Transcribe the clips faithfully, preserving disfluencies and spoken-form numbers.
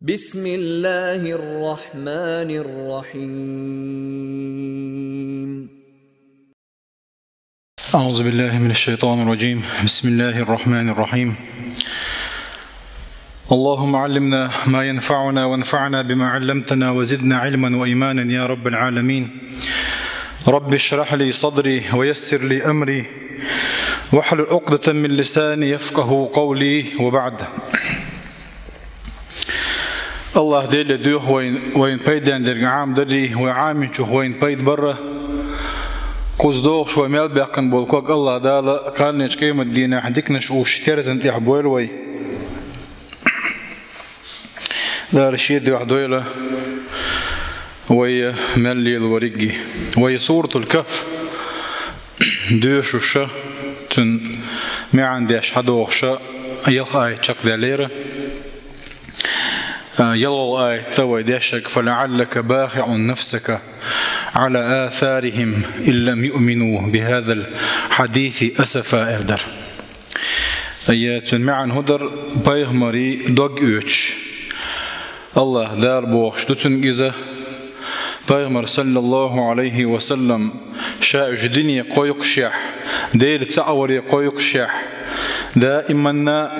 بسم الله الرحمن الرحيم. أعوذ بالله من الشيطان الرجيم. بسم الله الرحمن الرحيم. اللهم علمنا ما ينفعنا وانفعنا بما علمتنا وزدنا علما وإيمانا يا رب العالمين. رب اشرح لي صدري ويسر لي أمري واحلل عقدة من لساني يفقهوا قولي وبعد. АллахӀ Деле доьху вайн, вайн пайден дерг Ӏамадарий, вай Ӏамийначух вайна пайда барра. Кхуза догӀуш вай мел баьккхина болу ког АллахӀ Дала кханнечу къематдийнахь диканаш уьш терзан тӀехь бойла вай. Дала Шен дуьхьа дойла вай мел лелориг. Вай Суратул Кахф доьшуша, цуьнан маьӀна деш хьадогӀуша, ялх аят чекхдаьллера. А, ялхалгӀа аят вай дешнарг: «فلعلك باخع نفسك على آثارهم إن لم يؤمنوا بهذا الحديث أسفا», аьлла дара. Я цуьнан маьӀна хӀун дара? Пайхамаран дог оьцуш. АллахӀ Дала бохуш ду цуьнга иза, пайхамар, саллаллаху Ӏалайхи ва саллам, ша уьш дине кхойкхушехь, Делан цхьаъ варе кхойкхушехь, даиманна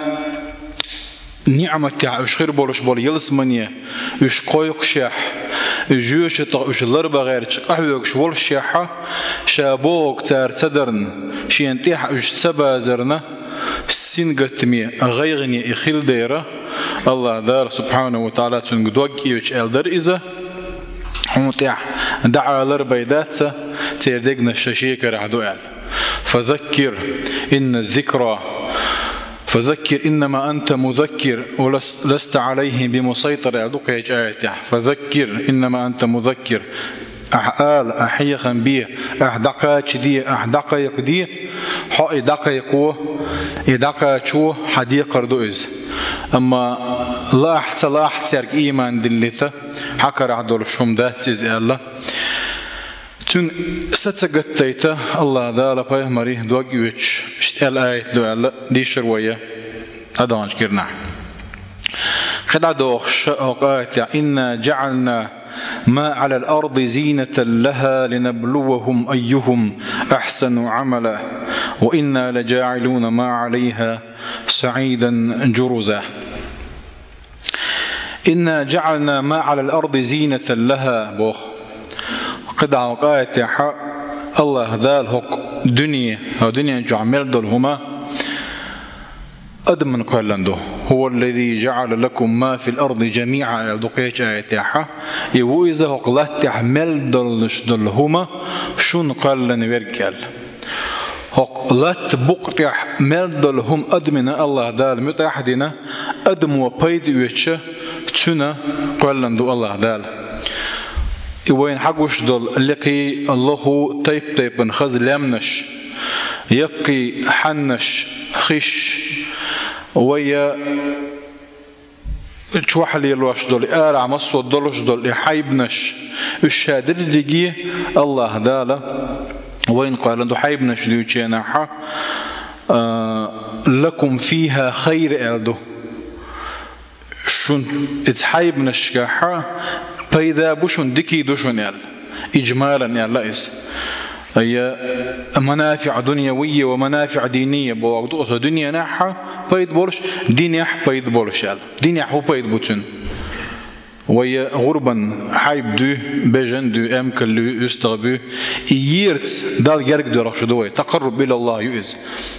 ниӀматехь уьш хир болуш болу ялсамане уьш кхойкхушехь, уьш жоьжахатех уьш ларба гӀерташ къахьоьгуш волушехьа, ша бохург цара ца дарна, шена тӀехь уьш ца базарна, сингаттаме, гӀайгӀане и хилла дера, АллахӀ Дала, субхьанаху ва тагӀала, цуьнга дог оьцуш аьлла дара иза: «Хьуна тӀехь дӀа а ларбай дац сан, церан дегнаш сан шекарахь ду», аьлла. «فذكر إن الذكرى، فذكر إنما أنت مذكر ولس-، لست عليهم بمسيطر», аьлла ду кхечу аятехь. «فذكر إنما أنت مذكر». Ахь ала, ахь хьехам бе, ахь дӀакхачаде, ахь дӀакхайкхаде, хьо и дӀакхайкхо, и дӀакхачо хьан декхар ду иза. Амма лаахь, ца лаахь цаьрга ийман диллийта, хьан карахь долуш хӀума дац иза аьлла. Цуьнан са ца гаттайта, АллахӀ Дала пайхамаран дог оьцуш, иштта аьлла аят ду аьлла, дийшира вай дӀадаханчу кӀирнахь. КхидӀа дохуш хӀокху аятехь: «إنا جعلنا ما على الأرض زينة لها لنبلوهم أيهم أحسن عملا وإنا لجاعلون ما عليها صعيدا جرزا». «إنا جعلنا ما على الأرض زينة لها», боху. КхидӀа хӀокху аятехь АллахӀ Дала хӀокху дуьне, хӀокху дуьнен чохь мел долу хӀума адамна кхоьллина ду. «هو الذي جعل لكم ما في الأرض جميعا», аьлла ду кхечу аятехь. И ву иза хӀокху латтехь мел долуш долу хӀума шуна кхоьллина верг аьлла. ХӀокху латта букъа тӀехь мел долу хӀума адамна АллахӀ Дала муьтӀахь а дина, адамо пайда оьцуша, цуьнан кхоьллина ду АллахӀ Дала. И вайна хьагуш долу лекхий, лоху, тайп-тайпана хаза лаьмнаш, яккхий хьаннаш, хиш, вай чохь лелош долу, арахь массо а долуш долу и хьайбанаш, уьш ша дерриге АллахӀ Дала вайна кхоьллина ду хьайбанаш дуьйцучу хенахь, а, «لكم فيها خير», аьлла ду. Шун иза хьайбанашкахь пайда бу шун, дикий ду шун аьлла. Иджмалан аьлла иза. Я манафиӀ дуньявийя ва манафиӀ динийя бохург ду, оцу дуьненахь пайда болуш, динехь пайда болуш аьлла. Динехь хӀун пайда бу цуьнан? Вай гӀурбан хьайба дуй, бежан дуй, эмкал дуй, уьстагӀ буй. И ерца Далла герга доьлхуш ду вай. Такъарруб илаллахӀ ю иза.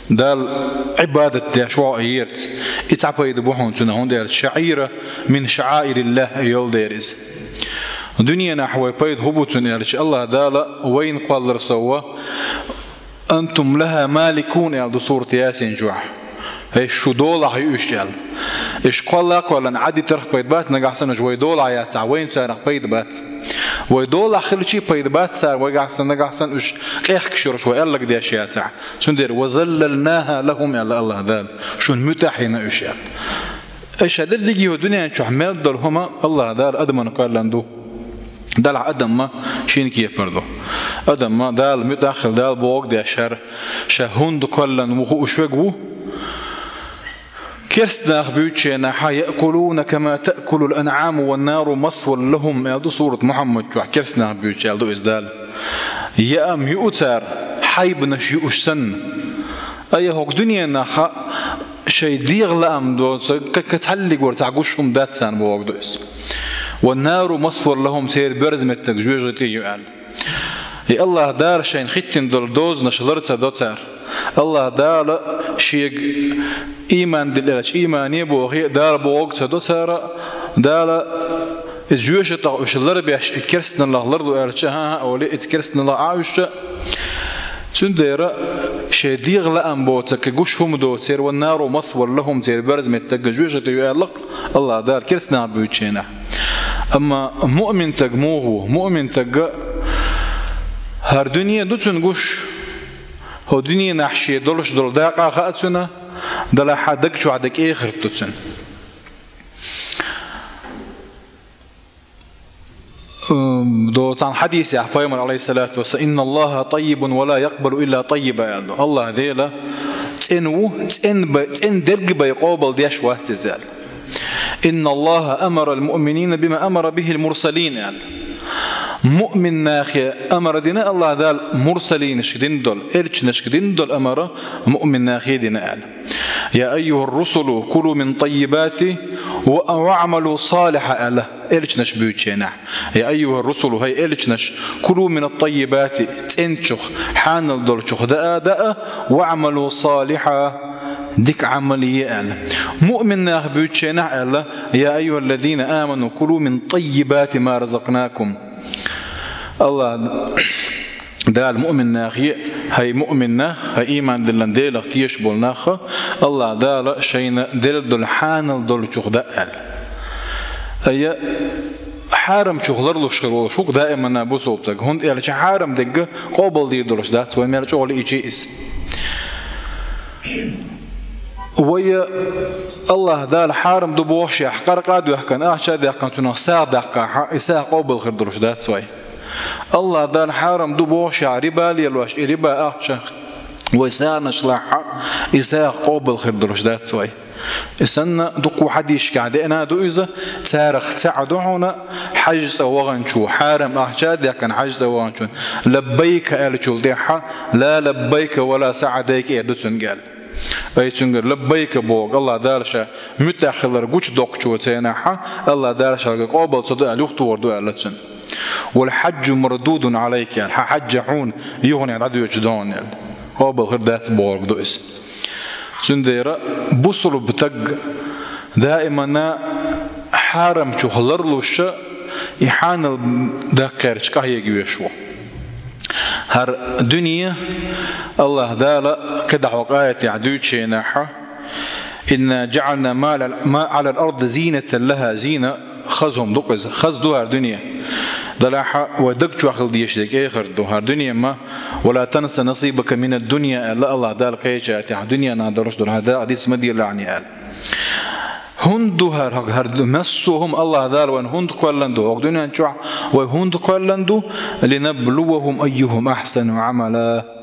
Далла Ӏибадат деш ву хьо и ерца. И цхьа пайда бу хьуна цуьнан, хӀунда аьлча шаӀира мин шаӀаириллахӀ йолу дера иза. Дуьненахь вай пайда хӀун бу цуьнан аьлча, АллахӀ Дала вайна кхоллар сов: «أنتم لها مالكون», аьлла ду сурат Ясин чохь. ХӀей, шу долахь ю уьш аьлла. Уьш кхолла а кхоьллина, Ӏадитарх пайда бац, нагахь санна уьш вай долахь яцахь, вайна царах пайда бац. Вай долахь хилчий пайда бац цара, вайгахь санна, нагахь санна уьш къехкаш йолуш вай аьлларг деш яцахь. Цундела «وذللناها لهم», аьлла АллахӀ Дала. Шуна муьтӀахь йина уьш аьлла. Аша дерриге а дуьнен чохь мел долу хӀума АллахӀ Дала адамна кхоьллина ду. Делахь адам ма шина кепара ду. Адам ма Дала муьтӀахь хила, Дала бохург деш, хӀара ша хӀунда кхоьллина ву хууш верг ву. Керста нах буьйцучу хенахь, «يأكلون كما تأكل الأنعام والنار مثوى لهم», аьлла ду сурат Мухьаммад чохь, керста нах буьйцучу аьлла ду иза Дала. Яам юу цара, хьайбанаш юуш санна. Ай, хӀокху дуьненахь шайн дегӀан лаам доцург, ка-, ка-, цхьаллиг вара цхьа гуш хӀума дац царна бохург ду иза. «والنار مثوى لهم», церан боьрза меттиг жоьжахати ю аьлла. И АллахӀ Дала шайна хӀиттина долу дозанаш лар ца до цара. АллахӀ Дала шега ийман дилла аьлча, иймане а бохий, Дала бохург ца до цара. Дала иза жоьжахатех уьш лар беш, и керстаналлах лар ду аьлча, хӀан-хӀа олий, иза керстаналлах Ӏа уьш. Цундела шайн дегӀан лаам боцург, кхин гуш хӀума доцург, церан «والنار مثوى لهم», церан боьрза меттиг жоьжахати ю аьлла-кх АллахӀ Дала керста нах буьйцучу хенахь. Амма муъмин стаг муха ву? Муъмин стаг, хӀара дуьне ду цунна гуш, хӀокху дуьненахь шен долуш долу дакъа а хаьа цунна, делахь а даг чохь дерг эхарт ду цунна. М, до цхьана хьадисехь Пайхамар, алейхиссалату вассалам: «إن الله طيب ولا يقبل إلا طيبا», аьлла ду. АллахӀ Дела цӀена ву, цӀена бай, цӀена дерг бай къобал деш вац иза аьлла. «إن الله أمر المؤمنين بما أمر به المرسلين», аьлла. Муъмин нахе амар дина АллахӀ Дала, мурсалинашка дина долу, элчанашка дина долу амар муъмин нахе дина аьлла. «يا أيها الرسل كلوا من الطيبات و-، واعملوا صالحا», аьлла, элчанаш буьйцучу хенахь. «يا أيها الرسل», хӀай элчанаш, «كلوا من الطيبات», цӀеначух, хьанал долчух даа, даа, «واعملوا صالحا», дика Ӏамал е аьлла. Муъмин нах буьйцучу хенахь аьлла: «يا أيها الذين آمنوا كلوا من طيبات ما رزقناكم». АллахӀ Дала муъмин нахе, хӀай муъмин нах, хӀай ийман диллина Делах тешаш болу нах, АллахӀ Дала шайна делла долу хьанал долчух даа аьлла. Ай, хьарамчух ларлуш хир волуш ву-кх даиманна бусалба стаг, хӀунда аьлча хьарам дерг къобал дийр долуш дац, вай мел чӀогӀа лиъча иза. Вай АллахӀ Дала хьарам ду бохушехь, къаркъа а доьхкина, ахча а даьккхина, цунах сагӀа даккхахь, и сагӀа къобал хир долуш дац вай. АллахӀ Дала хьарам ду бохушехь, риба лелош, и риба ахча вай сагӀанаш лахь, и сагӀа къобал хир долуш дац вай. И санна дуккха хьадисашкахь деана ду иза, царах цхьаъ ду хьуна хьаьжцӀа ваханчо, хьарам ахча а даьккхина хьаьжцӀа ваханчо, «لبيك» аьллачул тӀаьхьа, «لا لبيك ولا سعديك» эр ду цуьнга аьлла. Ай, цуьнгара «لبيك» бохург, АллахӀ Дала ша муьтӀахь хилар гучудоккхучу хенахь, АллахӀ Дала шайга къобал ца до аьлла, юхатухур ду аьлла цуьнан. «والحج مردود عليك», аьлла, хьан хьаьжцӀа хьуна юханехьа дӀадоьдуш ду хьуна аьлла. Къобал хир дац бохург ду иза. Цундела бусалба стаг даиманна хьарамчух ларлуш, и хьанал даккхарчу къахьега везаш ву. ХӀара дуьне АллахӀ Дала кхидӀа хьокху аятехь дуьйцучу хенахь: «إنا جعلنا ما على، ما على الأرض زينة لها», зина, хаза хӀума ду-кх иза, хаза ду хӀара дуьне. Делахь а вай даг чохь хила дезаш дерг эхарт ду, хӀара дуьне ма, «ولا تنس نصيبك من الدنيا», аьлла АллахӀ Дала кхечу аятехь, дуьненахь долуш долу хьан дакъа диц ма делахь аьлла. ХӀунда ду хӀара, хӀара массо а хӀума АллахӀ Дала вайна хӀунда кхоьллина ду хӀокху дуьнен чохь, вай хӀунда кхоьллина ду? «لنبلوهم أيهم أحسن عملا».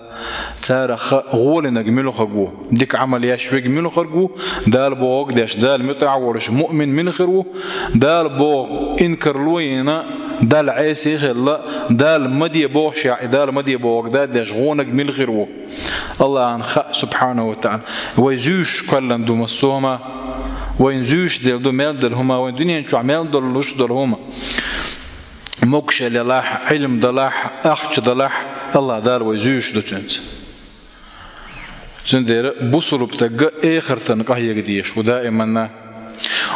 Царах гӀолинарг муьлхарг ву, дика Ӏамал еш верг муьлхарг ву, Дала бохург деш, Дала муьтӀахь а волуш муъмин мила хир ву, Дала боху инкарло а йина, Далла Ӏеса а хилла, Дала ма де бохушехь, и Дала ма де бохург деш гӀонарг мила хир ву. АллахӀана хаьа, субхьанаху ва таӀала, вай зуьйш кхоьллина ду массо а хӀума, вайна зуьйш делла ду мел долу хӀума, вайн дуьнен чохь мел долуш долу хӀума. Могушалла елахь, Ӏилма далахь, ахча далахь, АллахӀ Дала вай зуьйш ду цуьнца. Цундела бусалба стаг эхартана къахьега дезаш ву даиманна.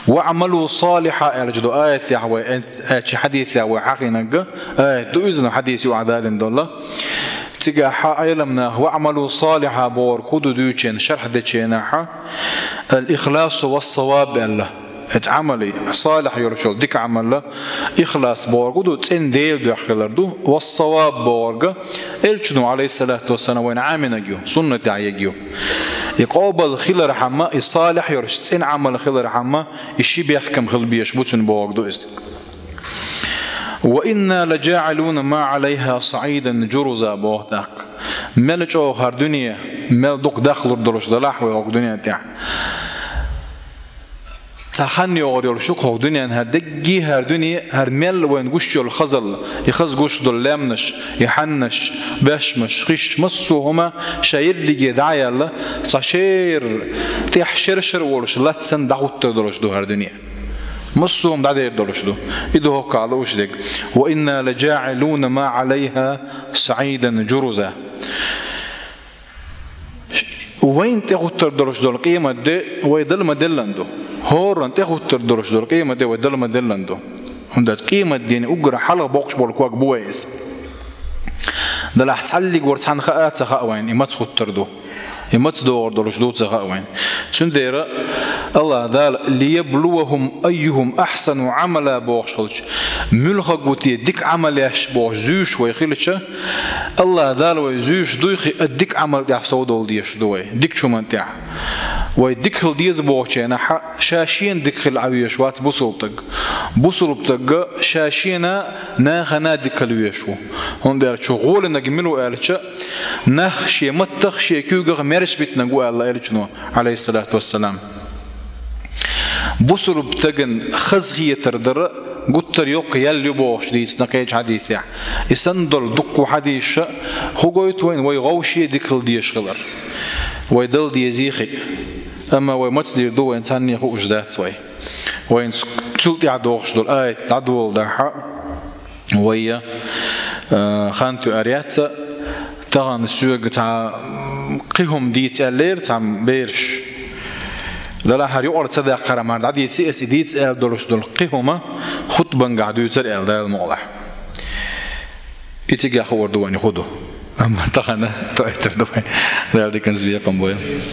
«واعملوا صالحا» аьллачу ду аятехь вай, аьллачу хьадисехь вай хьахийнарг, аят ду иза, но хьадис юкъахь далийна долу. Цигахь Ӏеламнаха «واعملوا صالحا» бохург хӀун ду дуьйцучу хенахь, шархь дечу хенахь, «الإخلاص والصواب» аьлла. Иза Ӏамал, салихь йолуш йолу дика Ӏамал, ихлас бохург ду, цӀена Дела дуьхьа хилар ду, «والصواب» бохург, элчано, алейхиссалату вассалам, вайна Ӏамийнарг ю, суннатехь ерг ю. И къобал хилархьама, и салихь йолуш, цӀена Ӏамал хилархьама, и ши бехкам хила безаш бу цуьнан бохург ду иза. «وإنا لجاعلون ما عليها صعيدا جرزا» боху тӀаккха. Мел чӀогӀа хӀара дуьне, мел дукха дахлур долуш далахь вай хӀокху дуьнен тӀехь. цхьа хан йогӀур йолуш ю кху дуьненан хӀара дегги, хӀара дуьне, хӀара мел вайна гуш йолу хазалла, и хаза гуш долу лаьмнаш, и хьаннаш, бешмаш, хиш, массо а хӀума ша ерриге дӀа а яьлла, цхьа шера тӀехь шер-шер волуш латсан дӀахӀуттур долуш ду хӀара дуьне. Массо а хӀума дӀадер долуш ду. И ду хӀоккхахь лууш дерг. «Ва инна ла жаӀилуна ма Ӏалайха саӀидан журуза». Вайна тӀехӀуттур долуш долу къематде вай дала ма-деллан ду. ХӀоранна тӀехӀуттур долуш долу къематде вай дала ма-деллан ду. ХӀунда аьлча къематдийнан уггар хьалха боккхуш болу ког бу вай иза. Делахь цхьаллиг вара цхьанна хаа а ца хаьа вайна, и маца хӀуттур ду, и маца догӀур долуш ду а ца хаьа вайна. Цундела АллахӀ Дала: «Лияблувахум айюхум ахьсану Ӏамала», – бохуш хилча, муьлхарг ву те дика Ӏамал еш бохуш зуьйш вай хилча, АллахӀ Дала вай зуьйш дуй хи а дика Ӏамал тӀехь совдовла дезаш ду вай, дикачу хӀуманна тӀехь. Вай дика хила деза бохучу хенахь, ша шена дика хила Ӏа везаш вац бусулба стаг. Бусулба стаг ша шена, нахана дика хила везаш ву. ХӀунда аьлча гӀолинарг мила ву аьлча, нах шен маттах, шен куьйгах мераш битинарг ву аьлла элчано, Ӏалайхиссалату вассалам. Бусулба стагана хазахетар дара гуттар йоккха ял ю бохуш дийцина кхечу хьадисехь. И санна долу дуккха хьадисаш хӀун гойту вайна, вай вовшийн дика хила дезаш хилар. Вай дала дезий хи. Амма вай маца дийр ду, вайна цхьанне хууш дац вай. Вайна цу-, цул тӀаьхьа дохуш долу аят дӀадоладахь, вай, э, хан тоьар яц, тахана соьга цхьа кхин хӀума дийца аьллера цхьамма бераш. Делахь хӀара юкъара ца даккхара, мара дӀадийци ас и дийца аьлла долуш долу кхин хӀума хутбангахь дуьйцура аьлла Дала мукъалахь. И цигахь хуур ду вайна хӀун ду. Амма тахана тоьйтур ду вай. Дала диканца бекхам бойла.